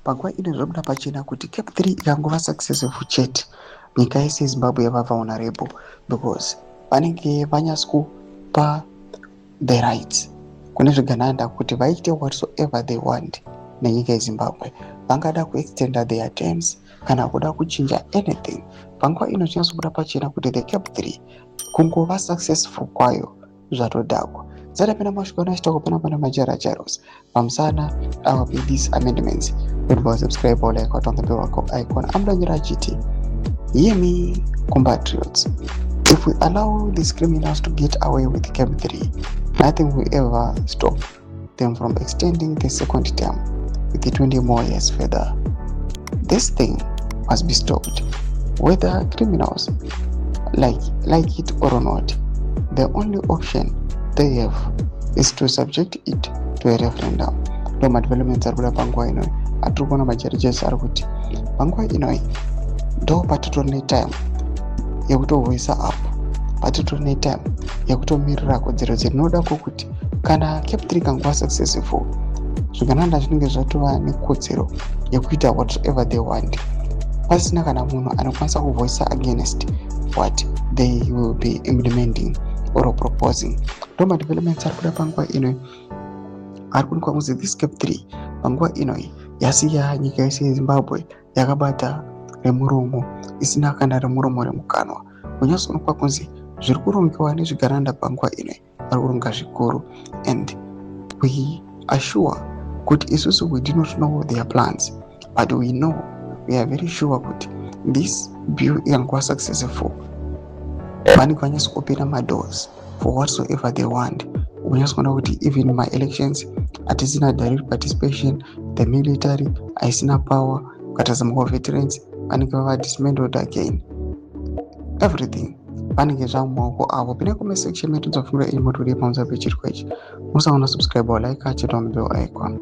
Panguva ino zvabuda pachena kuti CAB 3 ikangova successful chete, nyika yese yeZimbabwe yava vulnerable, because vanenge vanyatsi kupa the rights kune zvigananda kuti vaite whatsoever they want nenyika yeZimbabwe. Vangada kuextenda their terms kana kuda kuchinja anything. Panguva ino chinyasobuda pachena kuti the CAB 3 kungova successful kwayo zvatodhakwa. Dzatapinda masvika achitaura panapa namajara Jairos pamusana our these amendments. Don't subscribe or like on the bell icon. Amudanyira achiti, "Hear me, compatriots. If we allow these criminals to get away with CAB 3, nothing will ever stop them from extending the second term with the 20 more years further. This thing must be stopped whether criminals like it or not. The only option they have is to subject it to a referendum." Ndo madevelopments ari kuda panguva inoi atiri kuona. Majerejesi ari kuti panguva inoi ndo patitori netime yekutovoisa up, patitori netime yekutomirira kodzero dzinoda kwokuti kana CAB 3 kanguva successful, zvigananda zvinenge zvatova nekodzero yekuita whatever they want, pasina kana munhu anokwanisa kuvoisa against what they will be implementing or proposing. Ndo madevelopments ari kuda panguva inoi ari kuonekwa kunzi this CAB 3 panguva inoi yasiya nyika yese yeZimbabwe yakabata remuromo, isina kana remuromo remukanwa. Kunyatsoonekwa kunzi zviri kurongewa nezvigananda panguva inoi vari kuronga zvikuru, and we are sure kuti isusu we do not know their plans, but we know, we are very sure kuti this bill ikangova successful, vanenge vanyatsoopena madoors for whatsoever they want. Unyatsoona kuti even maelections hatisina direct participation, the military haisina power. Ukatarisa mawar veterans vanenge vava dismantled again, everything vanenge zvamumaoko avo. Pine comment section medu dzofungira iri motodii pamusoro pechiriko ichi. Musaona subscribe or like, achita on bell icon.